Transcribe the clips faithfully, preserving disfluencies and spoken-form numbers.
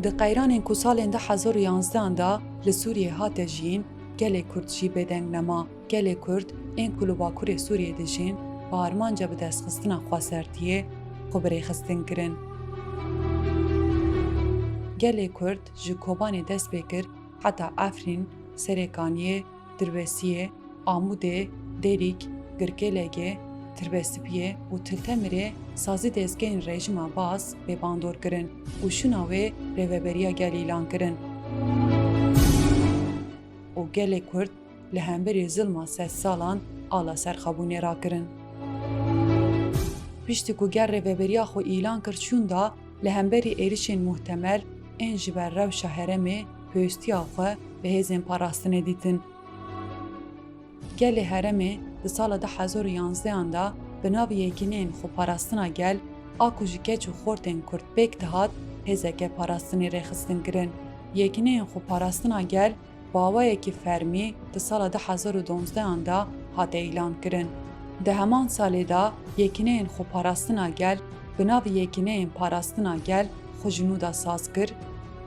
Di qeyranên ku salên du hezar û yanzdehan de li Sûriyê hate jiyîn, gelê Kurd jî bêdeng nema. Gelê Kurd ên ku li Bakurê Sûriyê dijîn, bi armanca bidestxistina xwesertiyê xwe bi rêxistin kirin. Gelê Kurd ji Kobanê dest pê kir heta Efrîn, Serêkaniyê, Dirbesiyê, Amûdê, Dêrîk, Girkêlegê, Tirbesipiyê û Til Temirê sazî dezgehên rejîma Baas bê bandor kirin û şûna wê rêveberiya gel îlan kirin. Û gelê Kurd li hemberî zilma sedsalan ala serxwebûnê rakirin. Piştî ku gel rêveberiya xwe îlan kir şûn da, li hemberî êrişên muhtemel ên ji ber rewşa herêmê pêwîstiya xwe bi hêzên parastinê dîtin. Gelê herêmê di sala du hezar û yanzdehan de bi navê Yekîneyên Xweparastina Gel, a ku ji keç û xortên Kurd pêk dihat, hêzeke parastinê rêxistin kirin. Yekîneyên Xweparastina Gel bi awayekî fermî di sala du hezar û donzdehan de hate îlan kirin. Di heman salê de Yekîneyên Xweparastina Gel bi navê Yekîneyên Parastina Gel xwe ji nû de saz kir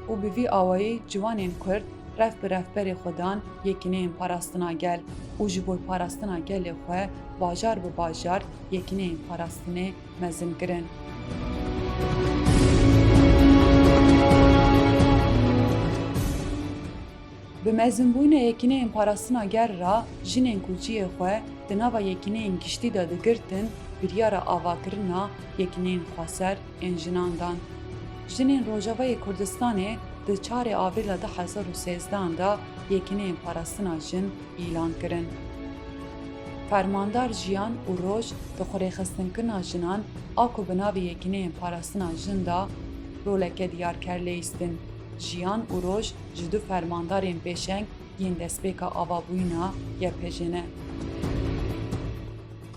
û bi vî awayî ciwanên Kurd rev bi revberê xwe dan Yekîneyên Parastina Gel û ji bo parastina gelê xwe bajar bi bajar Yekîneyên Parastinê mezin kirin. Bi mezinbûna Yekîneyên Parastina Gel re jinên ku cihê xwe di nava yekîneyên giştî de digirtin, biryara avakirina Yekîneyên Xweser ên Jinan dan. Jinên Rojavayê Kurdistanê di çarê Avrîla du hezar û sêzdehan de Yekîneyên Parastina Jin îlan kirin. Fermandar Jiyan û Roj di xwerêxistinkirina jinan a ku bi navê Yekîneyên Parastina Jin de roleke diyarker lêyîstin. Jiyan û Roj ji du fermandarên pêşeng yên destpêka avabûyîna Y P J ne.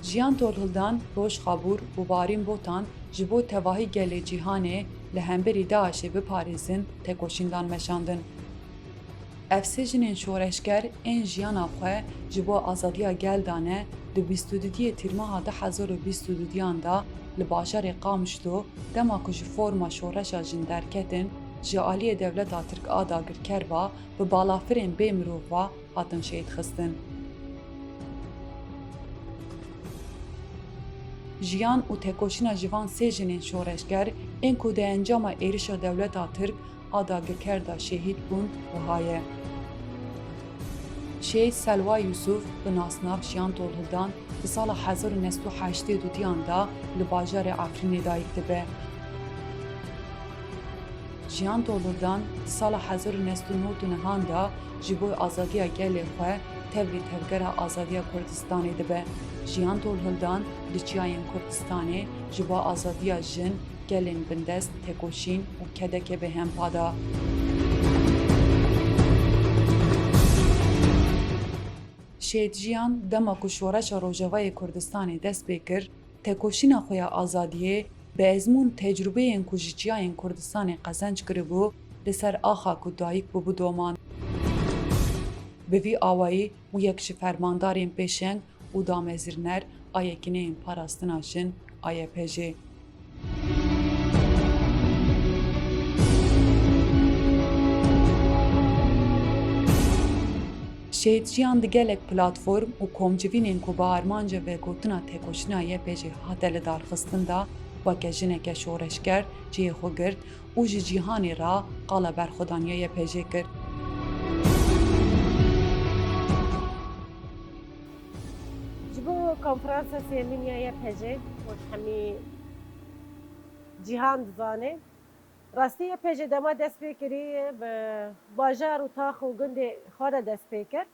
Jiyan Tolhildan, Roj Xabûr û Barîn Botan ji bo tevahî gelê cîhanê li hemberî DAIŞ'ê biparêzin tekoşîn dan meşandin. Ev sê jinên şoreşger ên jiyana xwe ji bo azadiya gel dane, di bîst û dudiyê Tîrmeha du hezar û bîst û dudiyan de li bajarê Qamişlo, dema ku ji forma şoreşa jin derketin, ji aliyê dewleta Tirk a dagirker ve bi balafirên bê mirov ve hatin şehîdxistin. Jiyan û tekoşîna ji van sê jinên şoreşger ên ku di encama êrişa dewleta Tirk a dagirker de şehîd bûn wiha ye. Şehîd Selwa Yusuf, bi nasnav Jiyan Tolhildan, di sala hezar û neh sed û heştê û dudiyan de li bajarê Efrînê dayik dibe. Jiyan Tolhildan di sala hezar û neh sed û nod û nehan de ji bo azadiya gelê xwe tevlî Tevgera Azadiya Kurdistanê dibe. Jiyan Tolhildan li çiyayên Kurdistanê ji bo azadiya jin, gelên bindest, tekoşîn û kedeke bêhempa da. Şehîd Jiyan dema ku Şoreşa Rojavayê Kurdistanê dest pê kir, tekoşîna xwe ya azadiyê bi ezmûn tecrûbeyên ku ji çiyayên Kurdistanê qezenc kiribû, li ser axa ku dayik bûbû domand. Bi vî awayî û yek ji fermandarên pêşeng û damezrîner a Yekîneyên Parastina Jin a Y P J. Şehîd Jiyan di gelek platform û komcivînên ku bi armanca vegotina tekoşîna Y P J hate lidarxistin de weke jineke şoreşger cihê xwe girt û ji cîhanê re qala berxwedaniya Y P J kir. Ji bo konferansa sêyemîn ya Y P J, wek hemî cîhan dizane, rastî Y P J dema dest pê kirî, bi bajar û tax û gundê xwe de dest pê kir.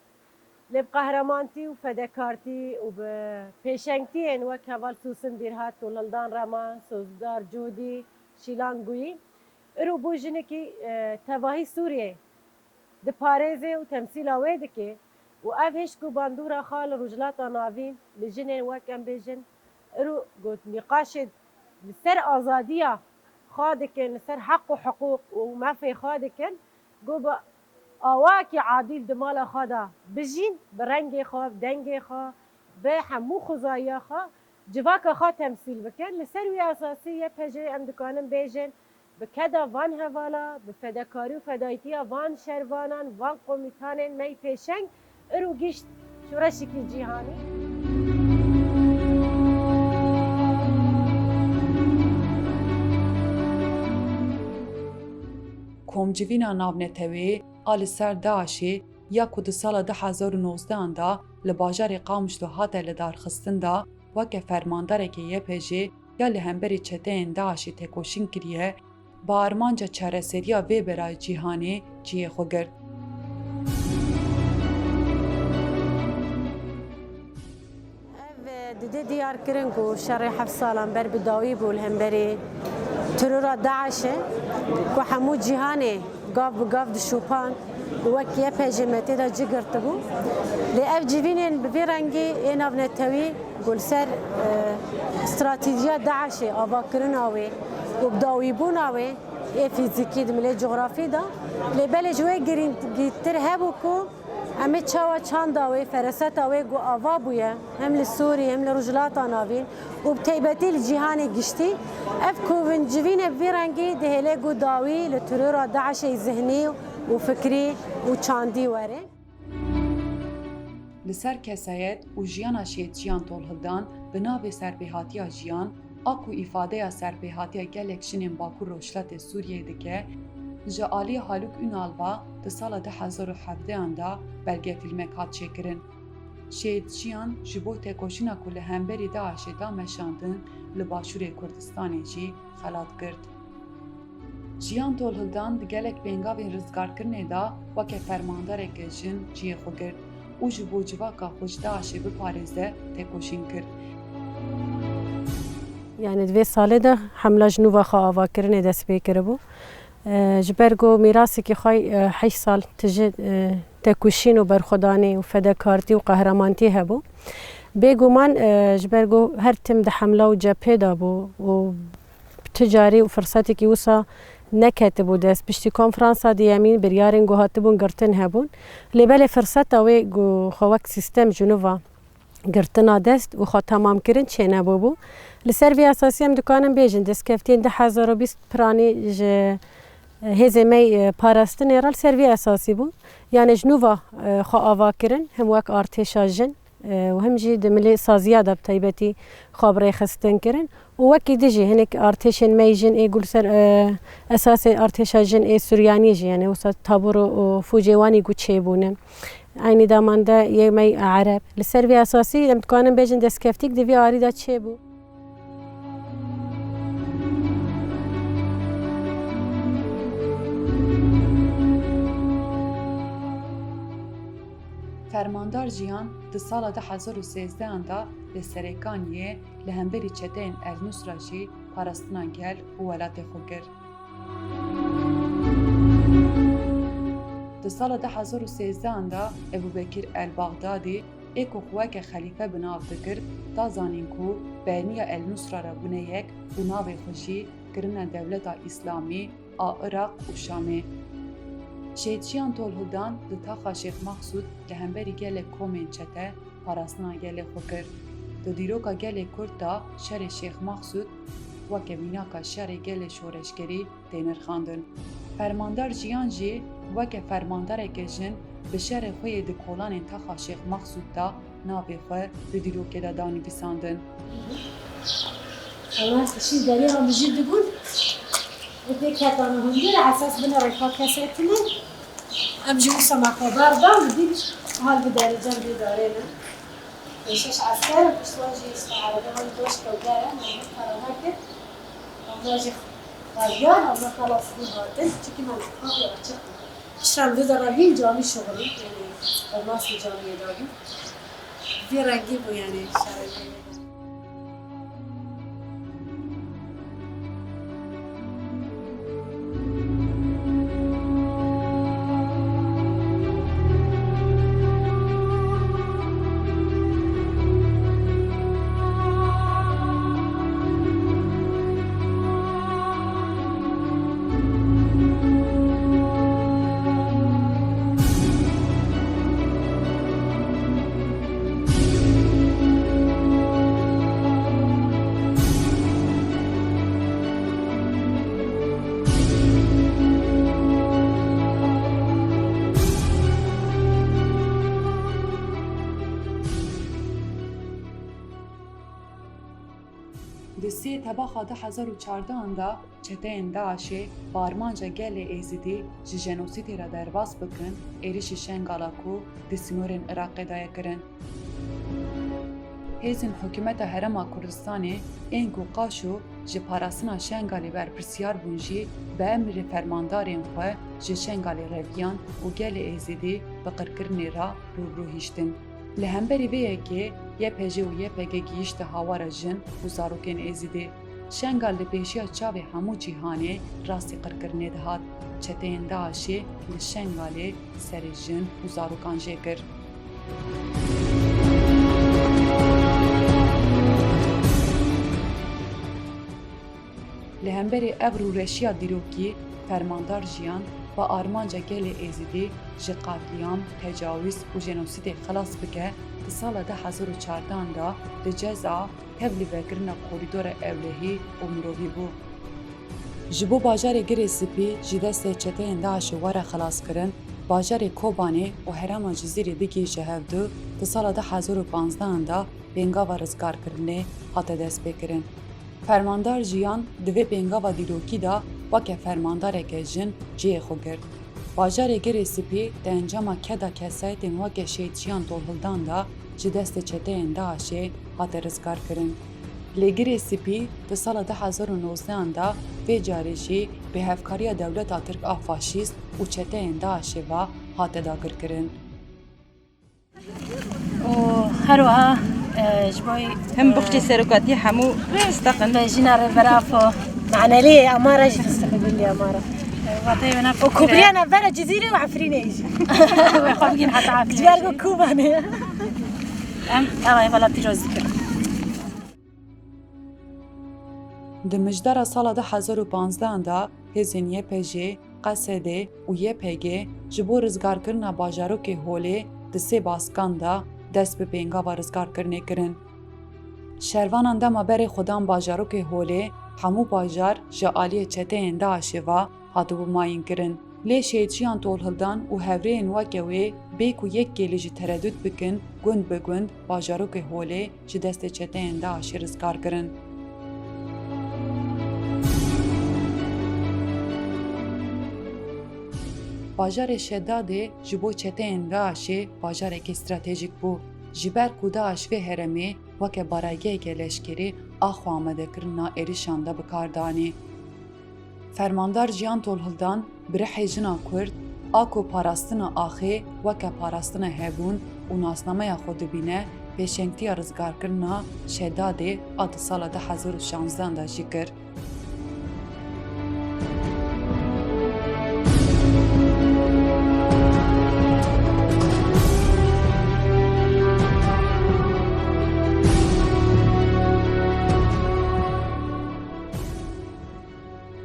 Lê bi qehremanîtî û fedekarîtî û bi pêşengtiyên wek heval Sûsin Bîrhat, Tolhildan Rema, Sozdar Codî, Şîlan Guyî, îro bû jinekî, e, tevahî Sûriyê diparêze û temsîla wê dike û ev hişk û bandora xwe li Rojhilata Navîn li jinên wek, em bêjin, îro got nîqaşê li ser azadiya xwe dikin, li ser heq û hiqûq û mafê xwe dikin, got bi awakî adîl di mala xwe de bijîn, bi rengê xwe, bi dengê xwe, bi hemû xwezayiya xwe civaka xwe temsîl bikin. Li ser wî esasî Y P J, em dikarin bêjin, Bi keda van hevala, bi fedekarî û fedayîtiya van şervanan, van komîtanên me yî pêşeng, îro gihîşt şoreşekî cîhanî. Komcivîna navneteweyê a li ser DAIŞê ya ku di sala du hezar û nozdehan de li bajarê Qamişlo hate lidarxistin de weke fermandarekê Y P G ya li hemberî çeteyên DAIŞê tekoşîn kiriye, bi armanca çareseriya vê belayê cîhanê cihê xwe girt. Ev, e, dide diyar kirin ku şerê heft salan ber bi dawî bû li hemberî terora DAIŞê, ku hemû cîhanê gav bi gav dişopand û wek Y P G me tê de cih girtibû. Lê ev civînên bi vî rengî ê navnetewî ku li ser, e, stratejiya DAIŞê, avakirina wê û bi dawîbûna wê ê fîzîkî di milê cografî de, lê belê ji wê girîngîtir hebû ku em ê çawa çanda wê, feraseta wê ku ava bûye, hem li Sûrî, hem li Rojhilata Navîn û bi taybetî li cîhanê giştî, ev kovincivîne bi vî rengî dihêle ku dawî li terora DAIŞê zihnî û fikrî û çandî were. Li ser kesayet û jiyana Şehîd Jiyan Tolhildan bi navê Serpêhatiya Jiyan, a ku îfadeya serpêhatiya gelek jinên Bakur Rojhilatê Sûriyeyê dike, ji aliyê Haluk Ünal ve di sala du hezar û hevdehan de belgefîlmek hat çêkirin. Şehîd Jiyan ji bo tekoşîna ku li hemberî DAIŞê da meşandin, li Başûrê Kurdistanê jî xelat girt. Jiyan Tolhildan di gelek pêngavên rizgarkirinê de weke fermandareke jin cihê xwe girt û ji bo civaka xwe ji DAIŞê biparêze tekoşîn kir. Yani di vê salê de hemla ji nû ve xwe avakirinê dest pê kiribû. E, ji ber ku mîrasekî xwe, e, heşt sal tije, e, tekoşîn û berxwedanê û fedekartî û qehremantiye hebû. Bêguman, e, ji ber ku her tim di hemla û cephê de bû û tu carî û firsetekî wisa neketibû dest. Piştî konferansa duyemîn biryarên ku hatibûn girtin hebûn. Lê belê firseta wê ku xwe wek sîstem ji nû ve girtina dest û xwe temamkirin çênebûbû. Li ser vî esasî em dikanin bêjin, destkeftiyên du hezar û bîst piranî ji hêzê me yê parastinê re li ser vî esasî bû. Yani ji nû ve, e, xwe ava kirin, him wek artêşa jin, e, û him jî di milê saziya de bi taybetî xwe bi rêxistin kirin. Û wekî din jî hinek artêşên me yî jin ê ku li ser, e, esasê artêşa jin ê Suryaniyê jî, yani wisa tabûr û, û fûcê wan î ku çêbûne. Eynî damanda yê me yî Ereb. Li ser vî esasî em dikanin bêjin destkeftîk di vî arî de çêbû. Fermandar Jiyan di sala du hezar û sêzdehan de li Serêkaniyê li hemberî çeteyên El Nusra jî parastina gel û welatê xwe kir. Di sala du hezar û sêzdehan de Ebû Bekir El Baxdadî ê ku xwe weke xelîfe bi nav dikir, da zanîn ku berniya El Nusra re bûne yek û navê xwe jî kirine Dewleta Îslamî a Iraq û Şamê. Şehîd Jiyan Tolhildan li taxa Şêx Maqsûd li hemberî gelek komên çete parastina gelê xwe kir. Di dîroka gelê Kurd de şerê Şêx Maqsûd weke mînaka şerê gelê şoreşgerî tê nirxandin. Fermandar Jiyan jî weke fermandareke jin bi şerê xwe yê di kolanên taxa Şêx Maqsûd de navê xwe di dîrokê de da nivîsandin. Ewan xişîn derê ha mijîl dibûn. Û tê ketana hundir esas bine rêka kesetine. Em jî wisa me xwe berdan, dît hal bi derê cem bî darê ne. Pêşeş esker, pişt wan jî işte erebe wan doşka û gere, me hep karana kir. Wan jî xwariyan, wan xelas bû hatin. Çikî me xwe açık. Pişt em vê de re hîn camî şixulî, yani, olmazsa camiyê de bû. Vî rengî bû, yani, şerê. Di sê Tebaxa du hezar û çardehan de çeteyên DAIŞ'ê bi armanca gelê Êzidî ji jenosîdê re derbas bikin, êrişî Şengala ku di sînorên Iraqê de ye kirin. Hêzên hikûmeta Herêma Kurdistanê ên ku qaşo ji parastina Şengalê berpirsiyar bûn jî bi emrê fermandarên xwe ji Şengalê reviyan û gelê Êzidî bi qirkirinê re rû bi rû hiştin. Li hemberî vê yekê Y P J û Y P G gihîşte hawara jin û zarokên Êzidê. Şengal li pêşiya çavê hemû cîhanê rastî qirkirinê dihat. Çeteyên DAIŞ'ê li Şengalê serê jin û zarokan jê kir. Li hemberî ev rûreşiya dîrokî, Fermandar Jiyan bi armanca gelê Êzidî ji qatlîam, tecawîz û jenosîdê xilas bike, di sala du hezar û çardehan de li Ceza tevlî vekirina korîdora ewlehî û mirovî bû. Ji bo bajarê Girê Spî ji destê çeteyên DAIŞ'ê were xilaskirin, bajarê Kobanê û herêma Cizîrê bigihîje hevdu, di sala du hezar û panzdehan de pêngava rizgarkirinê hate destpêkirin. Fermandar Jiyan di vê pêngava dîrokî de weke fermandareke jin cihê xwe girt. Bajarê Girê Spî di encama keda kesayetên weke Şehîd Jiyan Tolhildan de ji destê çeteyên DAIŞ'ê hate rizgarkirin. Lê Girê Spî di sala du hezar û nozdehan de vê carê jî bi hevkariya dewleta Tirk a faşîst û çeteyên DAIŞ'ê ve hate dagirkirin. û her wiha, e, ji bo Hem buxçê serokatiyê hemû fistaq in. Mejîna Rêber Apo, maneliyê Amara jî fistaq e, gundê Amara. Vateyê wena Û kubriya navbera Cizîrê û Efrînê jî. Wê xwe bigîn heta Efrînê Ji ber jî. ku Kobanê ye. Em ava hevala pîroz dikin. Di mijdara sala du hezar û panzdehan de hêzên Y P J, Q S D û Y P G ji bo rizgarkirina bajarokê Holê di sê baskan de dest bi pêngava rizgarkirinê kirin. Şervanan dema berê xwe dan bajarokê Holê, hemû bajar ji aliyê çeteyên DAIŞ'ê ve hatibû mayînkirin. Lê Şehîd Jiyan Tolhildan û hevrêyên weke wê bê ku yek kêlî jî teredût bikin, gund bi gund bajarokê Holê ji destê çeteyên DAIŞ'ê rizgar kirin. Bajarê Şedadê ji bo çeteyên DAIŞ'ê bajarekî stratejîk bû. Ji ber ku DAIŞ vê herêmê weke baragiyeke leşkerî a xwe amadekirina êrişan de bi kar danî. Fermandar Jiyan Tolhildan bi rihê jina Kurd a ku parastina axê weke parastina hebûn û nasnameya xwe dibîne, pêşengtiya rizgarkirina Şedadê a di sala du hezar û şanzdehan de jî kir.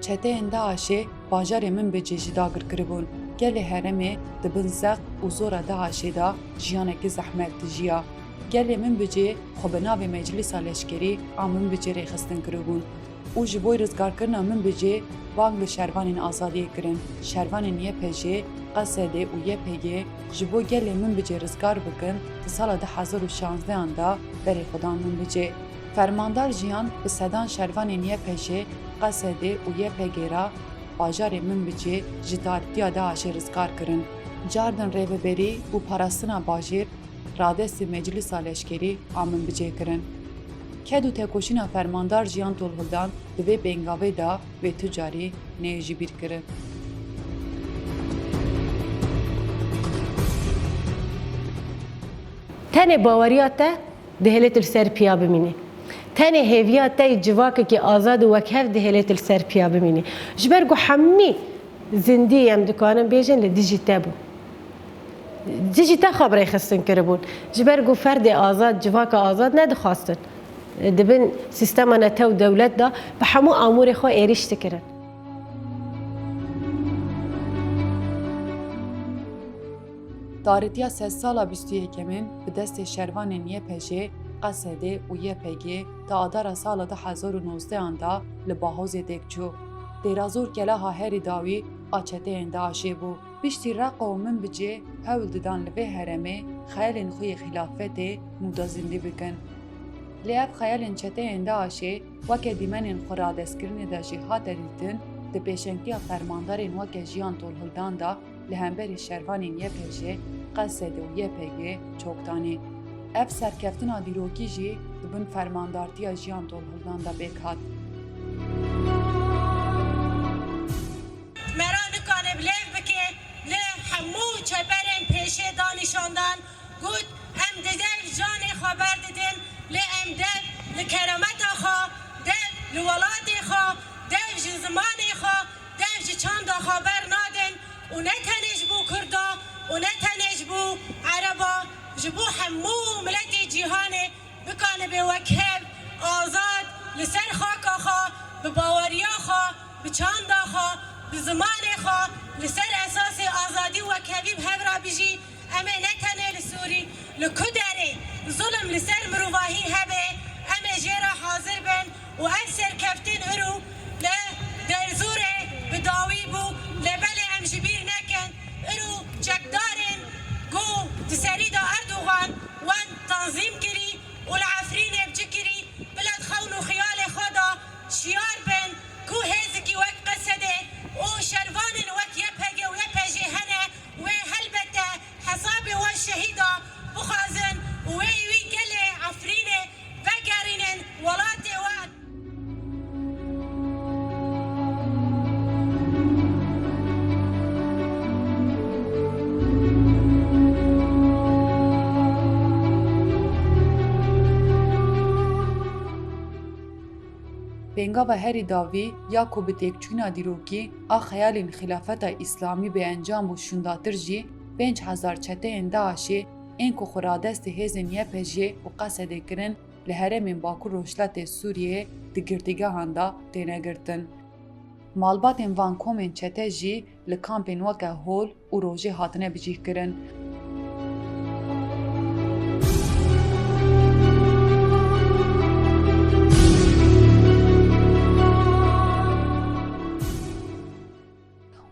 Çeteyên DAIŞ'ê bajarê Minbicê jî dagir kiribûn. Gelê herêmê di bin zext û zora DAIŞ'ê de jiyanekî zehmet dijiya. Gelê Minbicê xwe bi navê Meclîsa Leşkerî a Minbicê rêxistin kiribûn û ji bo rizgarkirina Minbicê bang li şervanên azadiyê kirin. Şervanên Y P J, Q S D û Y P G ji bo gelê Minbicê rizgar bikin, di sala du hezar û şanzdehan de berê xwe dan Minbicê. Fermandar Jiyan bi sedan şervanên Y P J, Q S D û Y P G re bajarê Minbicê ji tarîtiya DAIŞ'ê rizgar kirin. Cardin rêveberî û parastina bajêr radestê Meclîsa Leşkerî a Minbicê kirin. Ked û tekoşîna Fermandar Jiyan Tolhildan di vê pêngavê de wê tu carî neyê ji bîr kirin. Tenê baweriya te dihêlê tu li ser piya bimînî. Tenê hêviya te yê civakekî azad û wekhev dihêlê tu li ser piya bimînî. Ji ber ku hemî zindî em dikarin bêjin li dijî te bû. Dijî te xwe bi rêxistin kiribûn. Ji ber ku ferdê azad, civaka azad nedixwastin di bin sîstema netew dewlet de bi hemû amûrê xwe êrîş dikirin. Tarîtiya sedsala bîst û yekemîn bi destê şervanên Y P J, Q S D û Y P G di adara sala du hezar û nozdehan de li Bahozê têk çû. Dêra Zor keleha herî dawî a çeteyên DAIŞ'ê bû. Piştî Reqa û Minbicê hewl didan li vê herêmê xeyalên xwe yê xîlafetê nû de zindî bikin. Lê ev xeyalên çeteyên DAIŞ'ê weke dîmenên xwe radestkirinê de jî hate dîtin, di pêşengtiya fermandarên weke Jiyan Tolhildan de li hemberî şervanên Y P J, Qesedê û Y P G çok danê. Ev serkeftina dîrokî jî di bin fermandartiya Jiyan Tolhildan de pêk hat. Me re nikane bilêv bike li hemû çeperên pêşê danîşandan, got, em di dev canê xwe berdidin, lê em dev li kerameta xwe, dev li welatê xwe, dev ji zimanê xwe, dev ji çanda xwe bernadin û ne tenê ji bo Kurda û ne tenê ji bo Ereba, ji bo hemû miletê cîhanê bikanibe wek hev azad li ser xaka xwe, bi baweriya xwe, bi çanda xwe, bi zimanê xwe, li ser esasê azadî û wekhevî bi hev re bijî. Em ê ne tenê li Sûrî, li ku derê zulm li ser mirovahî hebe, em ê jê re hazir bin û ev serkeftin îro li Derzûrê bi dawî bû, lê belê em ji bîr nekin. Îro çekdarên ku di serî de Erdogan wan tanzîm kirî û li Efrînê bi cî kirî, bila di xewn û xiyalê xwe de şiyar bin ku hêzikî wek Qesedê û şervanên wek Y P G û Y P J hene, wê helbete hesabê wan şehîda bixwazin û wê wî gelê Efrînê vegerînin welatê wan. Pêngava herî dawî ya ku bi têkçûna dîrokî a xeyalên Xilafeta Îslamî bê encam bû şûndatir jî, pênc hezar çeteyên DAIŞ'ê ên ku xwe radestê hêzên Y P J'ê û Qesedê kirin, li herêmên Bakur Rojhilatê Sûriyeyê di girtîgehan de têne girtin. Malbatên van komên çete jî li kampên weke Hol û Rojê hatine bicîhkirin.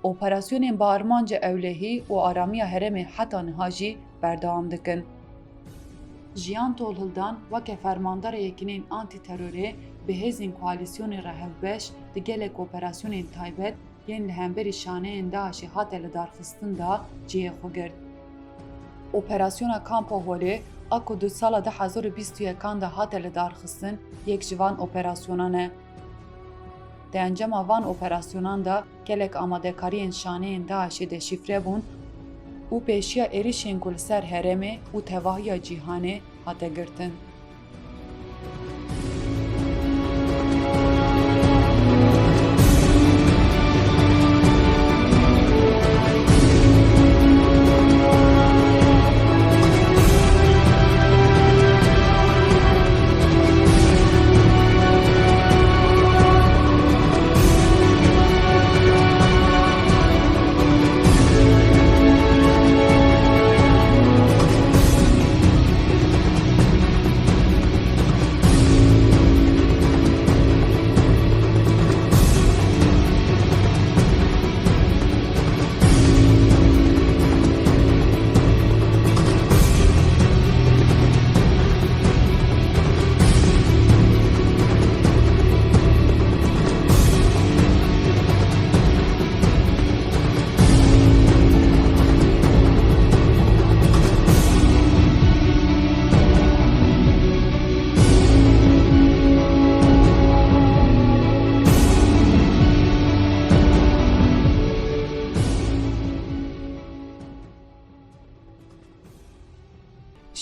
Operasyonên bi armanca ewlehî û aramiya herêmê heta niha jî berdewam dikin. Jiyan Tolhildan weke fermandara Yekîneyên Antîterorê bi hêzên koalîsyonê re hevbeş di gelek operasyonên taybet yên li hemberî şaneyên DAIŞ'ê hate lidarxistin de cihê xwe girt. Operasyona Kampa Holê a ku di sala du hezar û bîst û yekan de hate lidarxistin, yek ji van operasyonan e. Di encama van operasyonan de gelek amadekariyên şaneyên DAIŞ'ê deşîfre bûn û pêşiya êrişên ku li ser herêmê û tevahiya cîhanê hate girtin.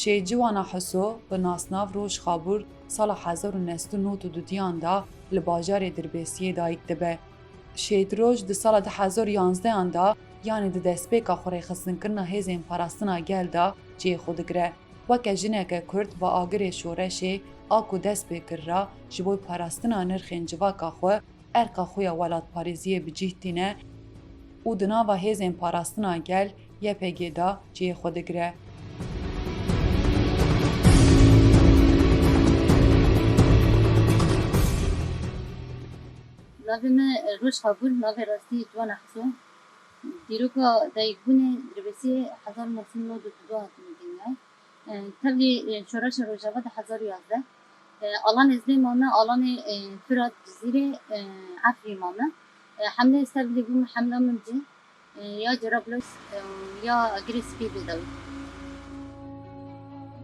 Şêciwana Hiso bi nasnav Roj Xabûr sala hezar û neh sed û nod û dudiyan de li bajarê Dirbêsiyê dayik dibe. Şêd Roj di sala du hezar û yanzdehan de, yanî di destpêka xwe rêxistinkirina hêzên parastina gel de cihê xwe digire. Weke jineke Kurd bi agirê şoreşê a ku dest pê kirira ji bo parastina nirxên civaka xwe, erka xwe ya welatparêziyê bi cih tîne û di nava hêzên parastina gel, Y P G, de cihê xwe digire. Navê me Roj Xabûr, navê rastî Ciwana Hiso. Dîroka dayikbûnê Dirbêsiyê hezar û neh sed û nod û du hatime dinyayê. Tevlî şoreşa Rojava di hezar û yazdeh. Alanê zilê mame, alanê, e, Firat, Cizîrê, e, Efrîn mame. E, hemleyê ser bilî bûme hemla min cî, e, ya Cerablus, e, ya Girê Spî bê dawî.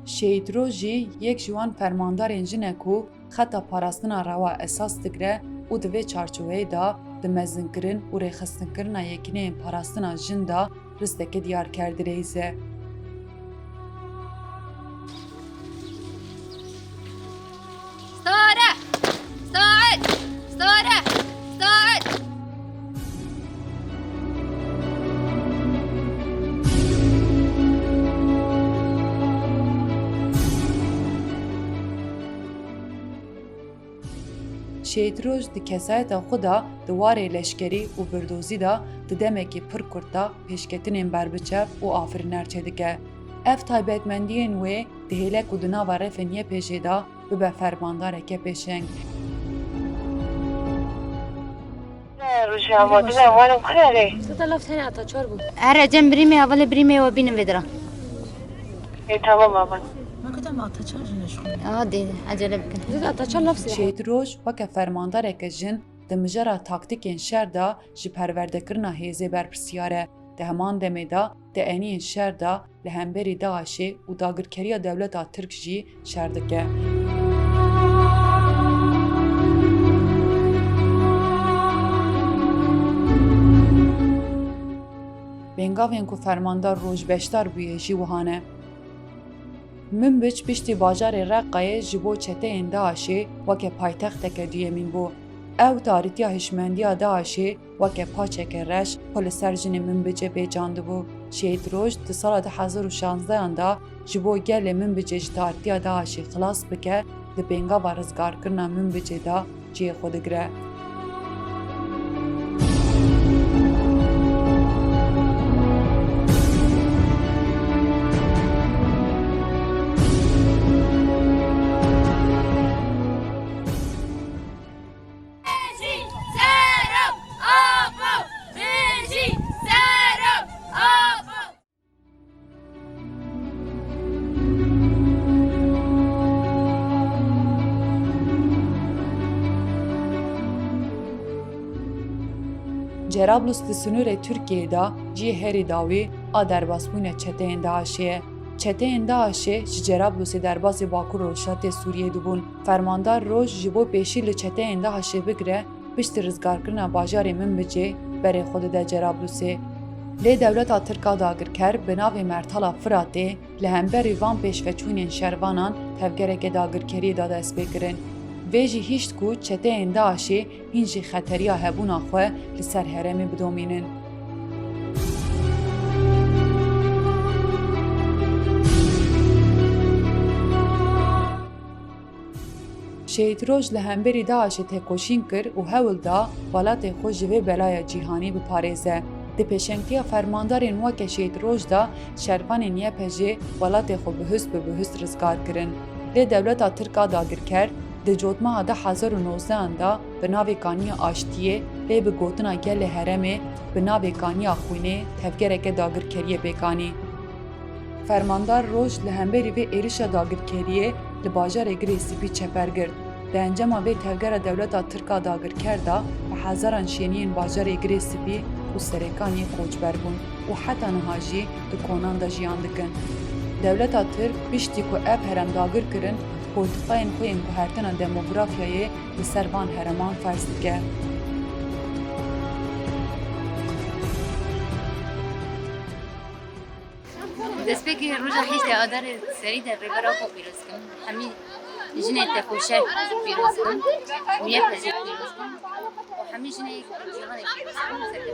Şehîd Roj jî yek ji wan fermandarên jin e ku xeta parastina rewa esas digre û di vê çarçoveyê de di mezinkirin û rêxistinkirina yekîneyên parastina jin de risteke diyarker dirêze. Stare! Stare! Stare! Stare! Şehîd Roj di kesayeta xwe de di warê leşkerî û birdozî de di demekî pir kurt de pêşketinên berbiçav û afirîner çêdike. Ev taybetmendiyên wê dihêle ku di nava refên Y P J'ê de bibe fermandareke pêşeng. Rojnamevan, xêr e. Seta laf tenê Ataçar bû. Here cem birîmê, hevalê birîmê we bînin vê dira. E, tamam, baba. Ma kudam Ataçar jî neşxulî. Hadi, acele bikin. Zid Ataçar laf sile. Şehîd Roj weke fermandareke jin di mijara taktîkên şer de ji perwerdekirina hêzê berpirsiyar e. Di heman demê de di eniyên şer de li hemberî DAIŞê û dagirkeriya dewleta Tirk jî şer dike. Bêngavên ku fermandar Roj beşdar bûye jî wiha ne. Minbic piştî bajarê Reqayê ji bo çeteyên DAIŞê weke paytexteke duyemîn bû. Ew tarîtiya hişmendiya DAIŞê weke paçeke reş xwe li ser jinê Minbicê pêçandibû. Şehîd Roj di sala du hezar û şanzdehan de ji bo gelê Minbicê ji tarîtiya DAIŞê xilas bike, di pêngava rizgarkirina Minbicê de cihê xwe digire. Cerablus di sinûrê Tirkiyeyê de cihê herî dawî a derbasbûnê çeteyên DAIŞê ye. Çeteyên DAIŞê ji Cerablusê derbasî Bakur Rojhilatê Sûriyê dibûn. Fermandar Roj ji bo pêşî li çeteyên DAIŞê bigire, piştî rizgarkirina bajarê Minbicê berê xwe dide Cerablusê. Lê dewleta Tirk a dagirker bi navê Mertala Firatê li hemberî van pêşveçûnên şervanan tevgereke dagirkeriyê da destpêkirin. Vê jî hişt ku çeteyên DAIŞê hîn jî xeteriya hebûna xwe li ser herêmê bidomînin. Şehîd Roj li hemberî DAIŞê têkoşîn kir û hewl da welatê xwe ji vê belaya cîhanî biparêze. Di pêşengtiya fermandarên weke Şehîd Roj de şervanên Y P J'ê welatê xwe bihust bi bihust rizgar kirin. Lê dewleta Tirk a dagirker di cotmeha du hezar û nozdehan de bi navê Kaniya Aştiyê lê bi gotina gelê herêmê bi navê Kaniya Xwînê tevgereke dagirkeriyê pêk anî. Fermandar Roj li hemberî vê êrişa dagirkeriyê li bajarê Girê Spî çeper girt. Di encama vê tevgera dewleta Tirk a dagirker de bi hezaran şêniyên bajarê Girê Spî û Serêkaniyê koçber bûn û heta niha jî di konan de jiyan dikin. Dewleta Tirk piştî ku ev herêm dagir kirin, politiqayên xwe yên guhertina demografyayê li ser van herêman ferz dike. Destpêkê roja heştê Adarê serî de Rêber Apo pîroz kim. Hemî jinê tekoşer pîroz kim. Û Y P J pîroz kim. Û hemî jinê cîhanê pîroz kim.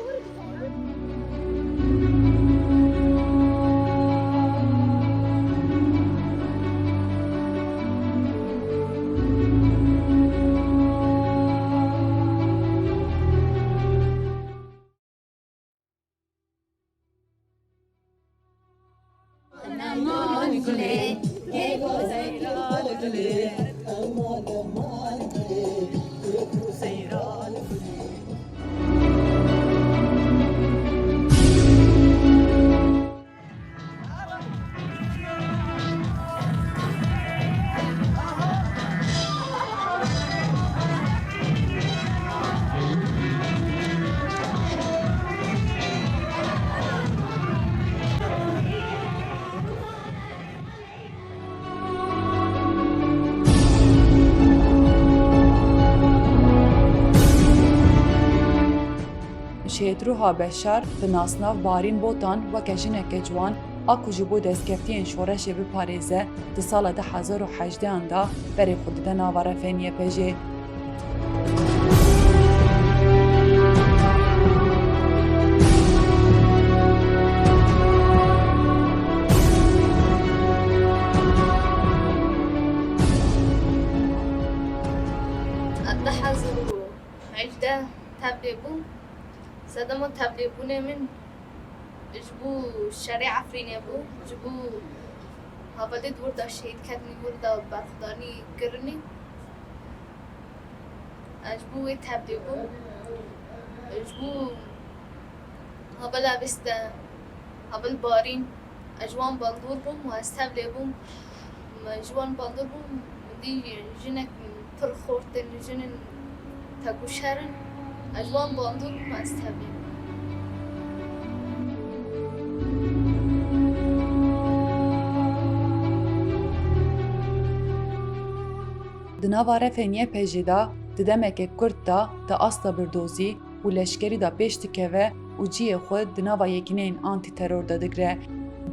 Çêtruha Beşar bi nasnav Barîn Botan weke jineke ciwan a ku ji bo destkeftiyên şoreşê biparêze, di sala du hezar û hejdehan de berê xwe dide nava refên Y P J'ê. Hejde tevlê bû. Sedema tevlêbûnê min ji bo şerê Efrînê bû, ji bo hevalê di wir de şehîd ketine, wir de berxwedanî kirine. Ez ji bo wê tevlê bûm. Ji bo hevala Viste, heval Barîn, ez ji wan bandor bûm û ez tevlê bûm. Ji wan bandor bûm, min dî jinek pir xort in, jinên tekoşer in. Ez ji wan bandor bûm, ez tevlê bûm. Di nava refên Y P J'ê de di demeke kurt de di asta birdozî û leşkerî de pêş dikeve û cihê xwe di nava yekîneyên antîteror de digire.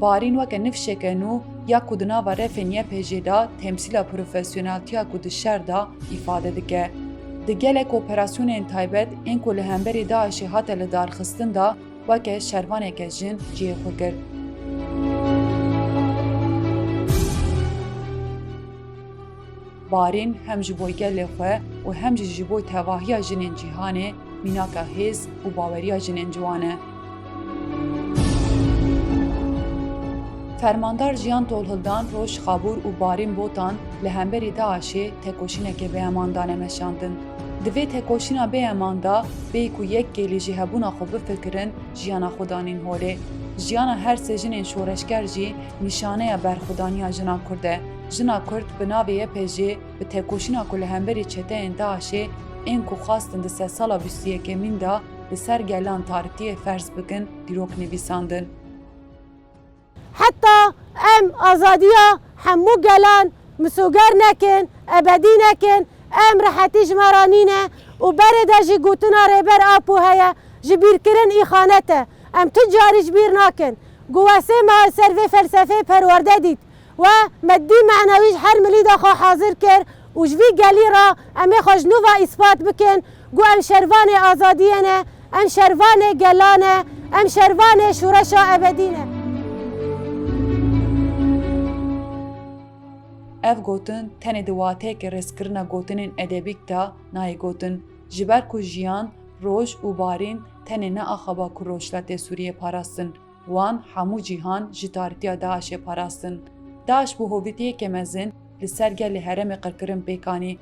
Barîn weke nifşeke nû ya ku di nava refên Y P J'ê de temsîla profesyoneltiya ku di şer de îfade dike. Di gelek operasyonên taybet ên ku li hemberî DAIŞ'ê hate lidarxistin de weke şervaneke jin cihê xwe girt. Barîn hem ji bo gelê xwe û hem jî ji bo tevahiya jinên cîhanê mînaka hêz û baweriya jinên ciwan e. Fermandar Jiyan Tolhildan, Roj Xabûr û Barîn Botan li hemberî DAIŞ'ê tekoşîneke bêheman dane meşandin. Di vê tekoşîna bêheman de bêyî ku yek kêlî ji hebûna xwe bifikirin, jiyana xwe danîn holê. Jiyana her sê jinên şoreşger jî nîşaneya berxwedaniya jina Kurd e. Jina Kurd bi navê Y P J'ê bi tekoşîna ku li hemberî çeteyên DAIŞ'ê ên ku xwestin di sedsala bîst û yekemîn de li ser gelan tarîtiyê ferz bikin, dîrok nivîsandin. Heta em azadiya hemû gelan misoger nekin, ebedî nekin, em rehetî ji me re nîne û berê de jî gotina Rêber Apo heye, ji bîrkirin îxanet e. Em tu carî ji bîr nakin. Ku we sê meh li ser vê felsefeyê perwerde dît. We meddî menewî ji her milî de xwe hazir kir û ji vî gelî re em ê xwe ji nû ve îspat bikin ku em şervanê azadiyê ne, em şervanê gelan e, em şervanê şoreşa ebedî ne. Ev gotin tenê di wateyeke rêzkirina gotinên edebîk de nayê gotin, ji ber ku Jiyan, Roj û Barîn tenê ne axaba ku rojhilatê Sûriyê parastin, wan hemû cîhan ji tarîtiya DAIŞ'ê parastin. DAIŞ bi hovîtiyeke mezin li ser gelê herêmê qirkirin pêk anî.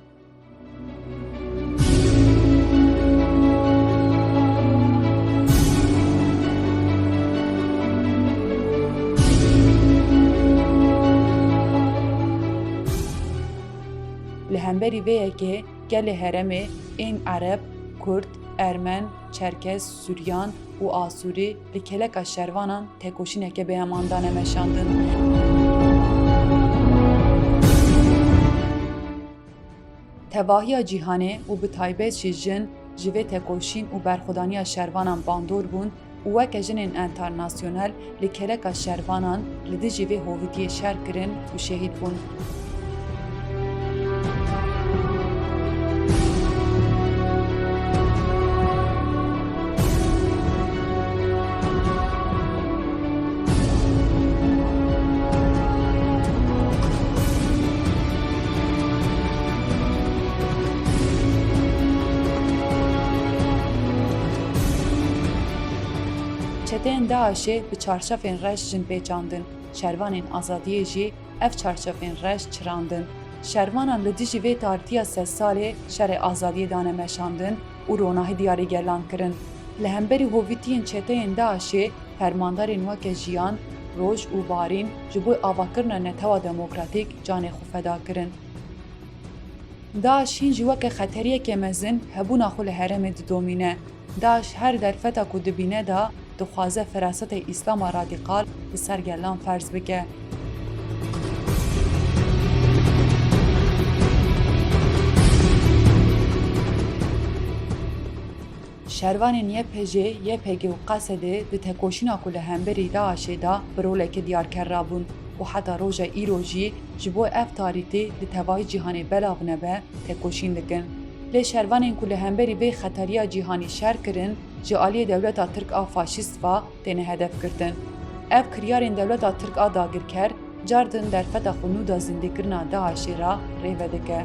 Li hemberî vê yekê gelê herêmê ên Ereb, Kurd, Ermen, Çerkez, Suryan û Asûrî li kêleka şervanan tekoşîneke bêheman dane meşandin. Tevahiya cîhanê û bi taybet jî jin ji vê tekoşîn û berxwedaniya şervanan bandor bûn û weke jinên enternasyonel li kêleka şervanan li dijî vê hovîtiyê şer kirin û şehîd bûn. Çeteyên DAIŞ'ê bi çarşafên reş jin pêçandin, şervanên azadiyê jî ev çarşafên reş çirandin. Şervanan li dijî vê tarîtiya sed salê şerê azadiyê dane meşandin û ronahî diyarî gelan kirin. Li hemberî hovîtiyên çeteyên DAIŞ'ê fermandarên weke Jiyan, Roj û Barîn ji bo avakirina netewa demokratîk canê xwe feda kirin. DAIŞ hîn jî weke xeteriyeke mezin hebûna xwe li herêmê didomîne. DAIŞ her derfeta ku dibîne de dixwaze ferasetê Îslama radîkal li ser gelan ferz bike. Şervanên Y P J, Y P G û Qesedê di tekoşîna ku li hemberî DAIŞê de bi roleke diyarker rabûn û heta roja îro jî ji bo ev tarîtî li tevahî cîhanê belav nebe, tekoşîn dikin. Lê şervanên ku li hemberî vê xetariya cîhanî şer kirin, ji aliyê dewleta Tirk a faşîst ve têne hedefgirtin. Ev kiryarên dewleta Tirk a dagirker, cardin derfeta xwe nû de zindîkirina DAIŞê re rê vedike.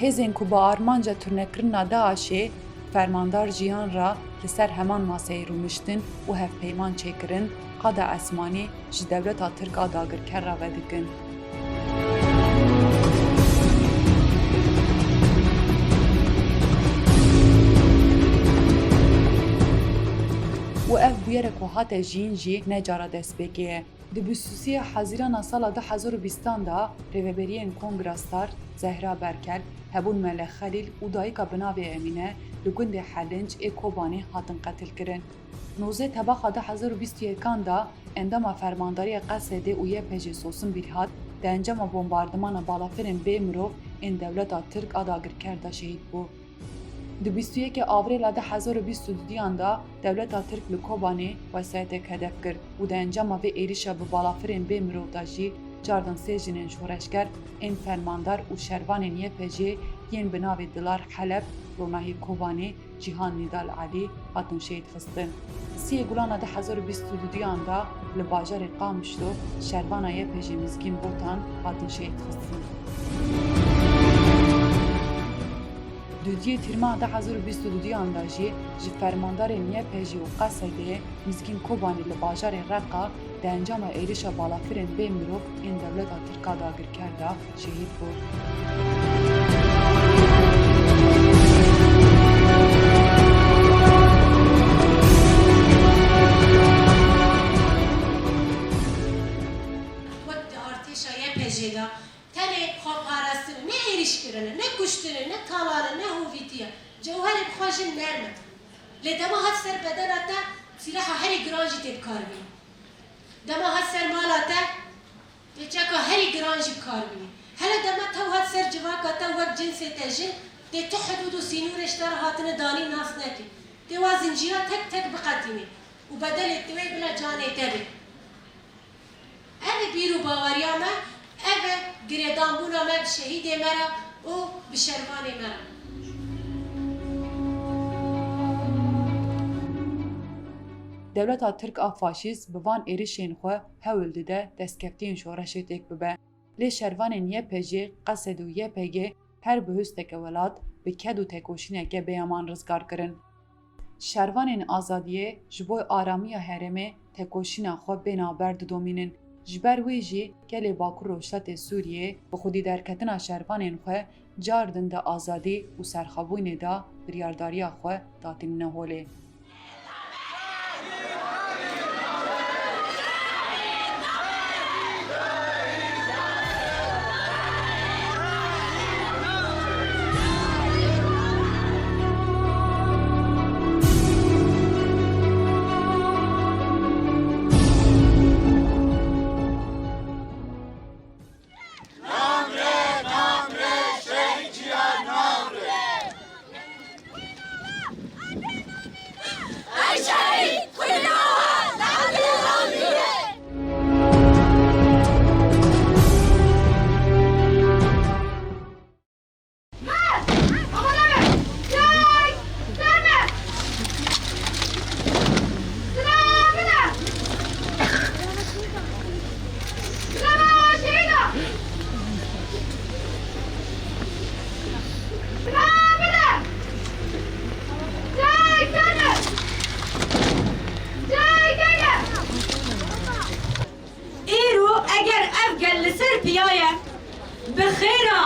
Hêzên ku bi armanca turnekirina DAIŞê Fermandar Jiyan re li ser heman maseyê rûniştin û hevpeyman çêkirin, qada esmanî ji dewleta Tirk a dagirker re vedikin. Û ev bûyere ku hate jiyîn jî ne cara destpêkê ye. Di bîst û sê Hezîrana sala du hezar û bîstan de rêveberiyên Kongra Star, Zehra Berkel, Hebûn Mele Xelîl û dayika bi navê Emîne li gundê Helinc ê Kobanê hatin qetilkirin. Nozdeh Tebaxa du hezar û bîst û yekan de endama Fermandariya Qesedê û Y P G Sosin Bîrhat di encama bombardimana balafirên bê mirov ên dewleta Tirk a dagirker de şehîd bû. Di bîst û yekê Avrêla du hezar û bîst û duyan de dewleta Tirk li Kobanê wesayetek hedef girt û di encama vê êrişa bi balafirên bê mirov de jî cardin sê jinên şoreşger ên fermandar û şervanên Y P G yên bi navê Dilar Helep, Ronahî Kobanê, Cîhan Nîdal Elî hatin şehîd xistin. Siyê Gulana du hezar û bîst û duyan de li bajarê Qamişlo şervana Y P G Mizgîn Botan hatin şehîd xistin. Dudiyê Tîrmeha du hezar û bîst û duyan de jî ji fermandarên Y P G û Qesedê Mizgîn Kobanî li bajarê Reqa di encama êrişa balafirên bê mirov ên dewleta Tirk a dagirker de şehîd bû. Wek di artêşa Y P G de tenê xweparastin, ne êrîş kirine, ne kuştine, ne talanine, ne hovîtiye. Cewherê bi xwe jin nerm e. Lê dema hat ser bedena te, sîlaha herî giran jî tê bi kar bî. Dema hat ser mala te, tê çeka herî giran jî bi kar bînî. Hele dema tew hat ser civaka te wek cinsê te jin, tê tu hidûd û sînorê ji te re hatine danî nas nekî. Tê wa zincîra tek tek biqetînî û bedelê wê bila canê te bê. Ev e bîr û baweriya me, ev e girêdanbûna me bi şehîdê me re û bi şervanê me re. Dewleta Tirk a faşîst bi van êrişên xwe hewl dide destkeftiyên şoreşê têk bibe. Lê şervanên Y P G, Qesed û Y P G her bi husteke welat, bi ked û tekoşîneke bêyaman rizgar kirin. Şervanên azadiyê ji bo aramiya herêmê tekoşîna xwe bê navber didomînin. Ji ber wê jî gelê Bakur Rojhilatê Sûriyê bi xwedî derketina şervanên xwe cardin di azadî û serxwebûnê de biryardariya xwe datînine holê. Îro eger ev gel li ser piya ye, bi xêra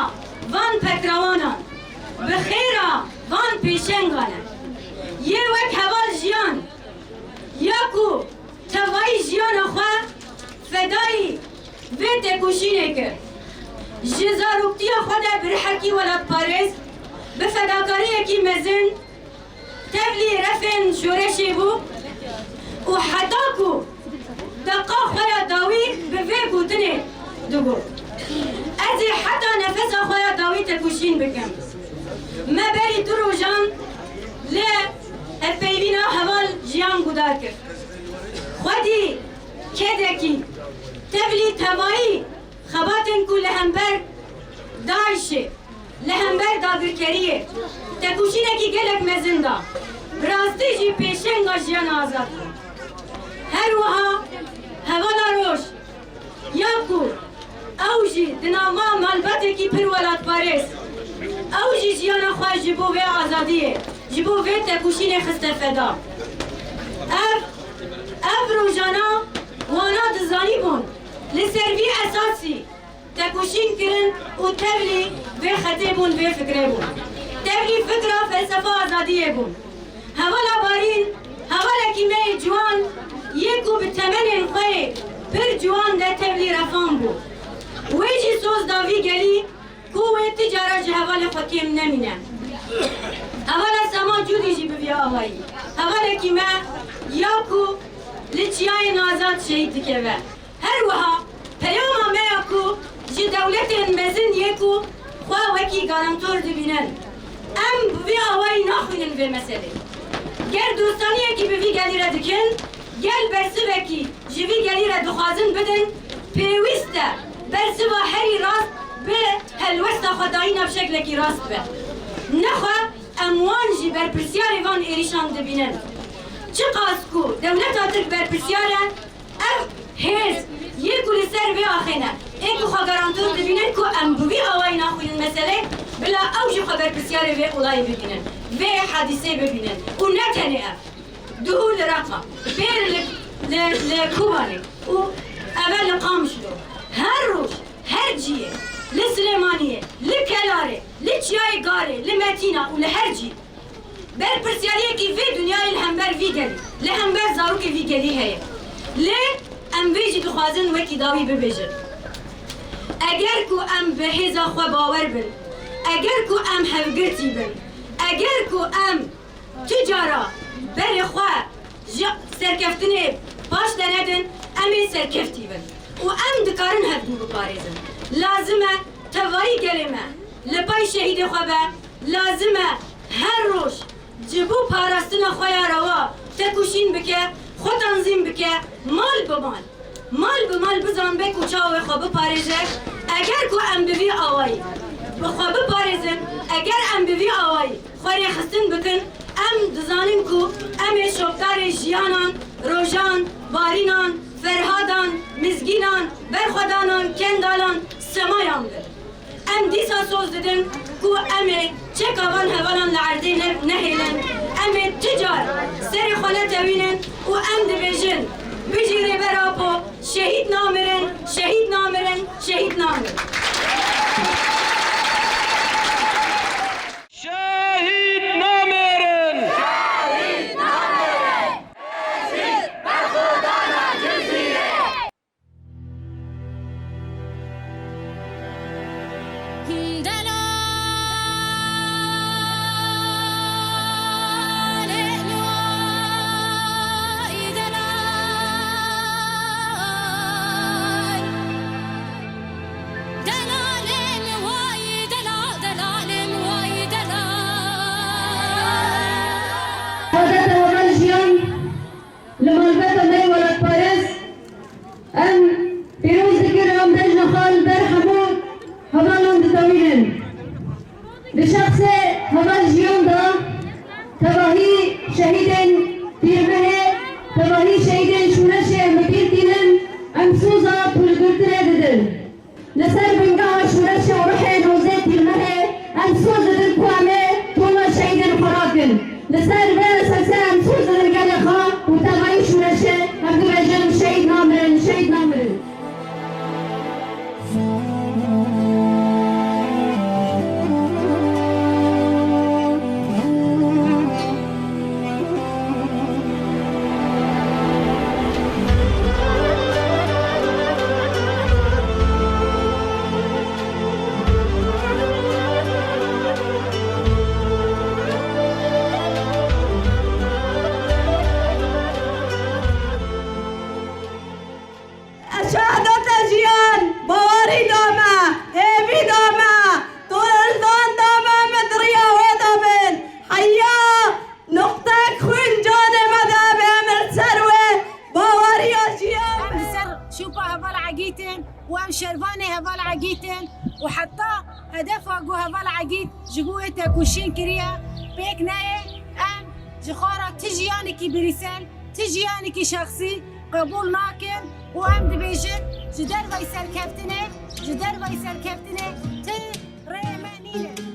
van pekrawanan, bi xêra van pêşengan e. Yê wek heval Jiyan, ya ku tevayî jiyana xwe fedayî vê têkoşînê kir. Ji zaroktiya xwe de bi rihekî welatparêz, bi fedakariyekî mezin, Tevlî refên şoreşê bû û heta ku deqa xwe ya dawî bi vê gotinê digot, "Ez ê heta nefesa xwe ya dawî tekoşîn bikim." Me berî du rojan li hevpeyvîna heval Jiyan guhdar kir. Xwedî kedekî tevlî tevayî xebatên ku li hember DAIŞê, li hember dagirkeriyê tekoşînekî gelek mezin da, bi rastî jî pêşenga jiyana azad bû. Her wiha hevala Roj, ya ku ew jî di nava malbateke pir welatparêz, ew jî jiyana xwe ji bo vê azadiyê, ji bo vê tekoşînê xiste feda. Ev, ev rojana wana dizanîbûn, li ser vî esasî tekoşîn kirin û tevlî vê xetê bûn, vê fikrê bûn. Tevlî fikra felsefa azadiyê bûn. Hevala Barîn, hevalekî me yê ciwan yê ku bi temenên xwe yê pir ciwan de tevlî refan bû. Wê jî soz da vî gelî ku wê ti cara ji hevalê xwe kêm nemîne. Hevala Sema Cûdî jî bi vî awayî hevalekî me ya ku li çiyayên azad şehîd dikeve. Her wiha peyama me ya ku ji dewletên mezin yê ku xwe wekî garantor dibînin. Em bi vî awayî naxwînin vê meselê. Ger dostaniyekî bi vî gelî re dikin, ger bersivekî ji vî gelî re dixwazin bidin, pêwîst e bersiva herî rast bi helwesta xwedayîna bi şeklekî rast be. Nexwe em wan jî berpirsiyarê van êrîşan dibînin. Çiqas ku dewleta Tirk berpirsiyar e, ev hêz yê ku li ser vê axê ne, ê ku xwe garantor dibînin ku em bi vî awayî naxwînin meselê, bila ew jî xwe berpirsiyarê vê olayê bibînin, vê hadîsê bibînin. Û ne tenê ev. Duhû li Reqa, pêr li, li, li Kobanê û eve li Qamişlo. Her roj, her ciyê, li Silêmaniyê, li Kelarê, li Çiyayê Garê, li Metîna û li her cî. Berpirsiyariyekî vê dinyayê li hember vî gelî, li hember zarokê vî gelî heye. Lê em vê jî dixwazin wekî dawî bibêjin. Eger ku em bi hêza xwe bawer bin, eger ku em hevgirtî bin, eger ku em tu cara berê xwe ji serkeftinê paş de nedin, em ê serkeftî bin û em dikarin hevdû biparêzin. Lazim e tevayî gelê me li pay şehîdê xwe be, lazim e her roj ji bo parastina xwe ya rewa tekoşîn bike, xwe tanzîm bike, mal bi mal. Mal bi mal bizanbe ku çawa wê xwe biparêze. Eger ku em bi vî awayî bi xwe biparêzin, eger em bi vî awayî xwe rêxistin bikin, em dizanin ku em ê şopdarê Jiyanan, Rojan, Barînan, Ferhadan, Mizgînan, Berxwedanan, Kendalan, Semayan bin. Em dîsa soz didin ku em ê çeka van hevalan li erdê ne-, nehêlin. Em ê ti car serê xwe netewînin û em dibêjin, bijî Rêber Apo, şehîd namirin, şehîd namirin, şehîd namirin. Şehîd namirin! Adeta heval Jiyan, li malbata me welatparêz, em pîroz dikin, em bejna xwe li ber hemû hevalan ditewînin. Di şexsê heval Jiyan de tevahî şehîdên Pîrmehê, tevahî şehîdên şûreşê em bi bîr tînin, em soza pûjgirtinê didin. Li ser bingeha şûreşê û ruhê nozê Pîrmehê em soz didin ku em ê tona şehîdên xwe rakin. Li ser vê esasê em soz didin gelê xwe û tevayî şûreşê em dibêjin şehîd namirin, şehîd namirin. û şîn kiriye, pêk neyê, em ji xwe re ti jiyanekî birîsel, ti jiyanekî şexsî qebûl nakin û em dibêjin, ji derveyî serkeftinê, ji derveyî serkeftinê ti rê me nîne.